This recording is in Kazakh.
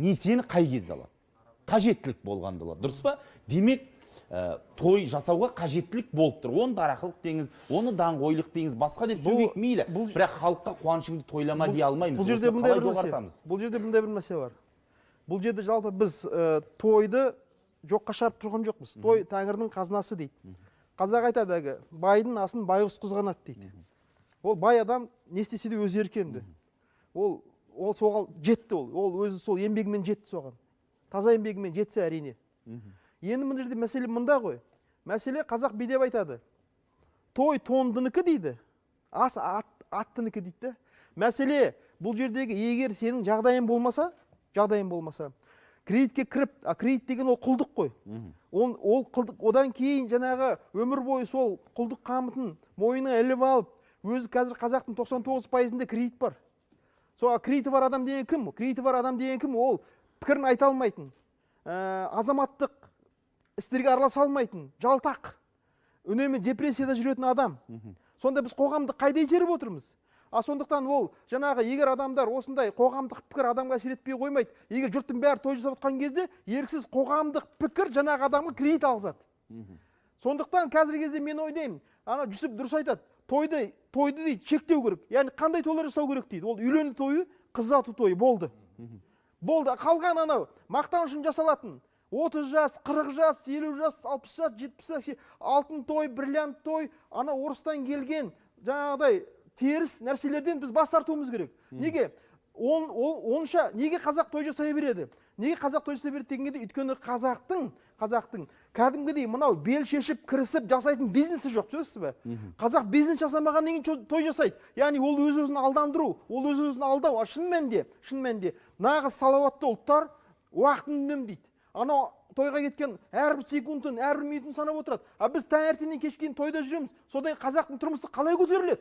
Несиені қай кезде алады? Қажеттілік болғанда алады, дұрыс па? Демек, той жасауға қажеттілік болып тұр. Оны дарақылық деңіз, оны даңғойлық деңіз, басқа деп Бұл- сөйлейік, мейлі. Бірақ халыққа қуанышыңды тойлама дей алмаймыз. Бұл жерде Осыны мындай қалай бір мәселе. доғартамыз? Бұл жерде мындай бір мәселе бар. Бұл жерде жалпы біз тойды жоққа шығарып тұрған жоқпыз. Той тәңірдің қазынасы дейді. Қазақ айтады әлгі, байдың асын байғұс қызғанады дейді. Ол бай адам не істесе де өз еркі енді. Ол соған жетті ол. Ол өзі сол еңбегімен жетті соған. Таза еңбегімен жетсе, әрине. Енді мына жерде мәселе мында ғой. Мәселе, қазақ бүй деп айтады. Той тондынікі дейді. Ас аттынікі дейді да. Мәселе бұл жердегі, егер сенің жағдайың болмаса, кредитке кіріп, а кредит деген ол құлдық қой. Ол құлдық, одан кейін жаңағы өмір бойы сол құлдық қамытын мойнына іліп алып, өзі қазір қазақтың 99 пайызында кредит бар. Сол кредиті бар адам деген кім? Кредиті бар адам деген кім? Ол пікірін айта алмайтын, азаматтық істерге араласа алмайтын, жалтақ, үнемі депрессияда жүретін адам. Сонда біз қоғамды қайда итеріп отырмыз? А сондықтан ол жаңағы, егер адамдар осындай, қоғамдық пікір адамға әсер етпей қоймайды. Егер жұрттың бәрі той жасап жатқан кезде, еріксіз қоғамдық пікір жаңағы адамға кредит алғызады. Сондықтан қазіргі кезде мен ойлаймын, ана Жүсіп дұрыс айтады, тойды дейді шектеу керек. Яғни қандай тойлар жасау керек дейді? Ол үйлену тойы, қыз ұзату тойы, болды. Болды. Қалған анау мақтан үшін жасалатын 30 жас, 40 жас, 50 жас, 60 жас, 70 жас, алтын той, бриллиант той, ана орыстан келген жаңағыдай теріс нәрселерден біз бас тартуымыз керек. Неге? Ол, онша неге қазақ той жасай береді? Неге қазақ той жасай береді дегенде, өйткені қазақтың кәдімгідей мынау бел шешіп кірісіп жасайтын бизнесі жоқ, түсінесіз бе? Қазақ бизнес жасамағаннан кейін той жасайды. Яғни ол өз өзін алдандыру, ол өз өзін алдау. А шын мәнінде нағыз салауатты ұлттар уақытын үнемдейді. Анау тойға кеткен әрбір секундын, әрбір минутын санап отырады. А біз таңертеңнен кешке дейін тойда жүреміз. Содан кейін қазақтың тұрмысы қалай көтеріледі?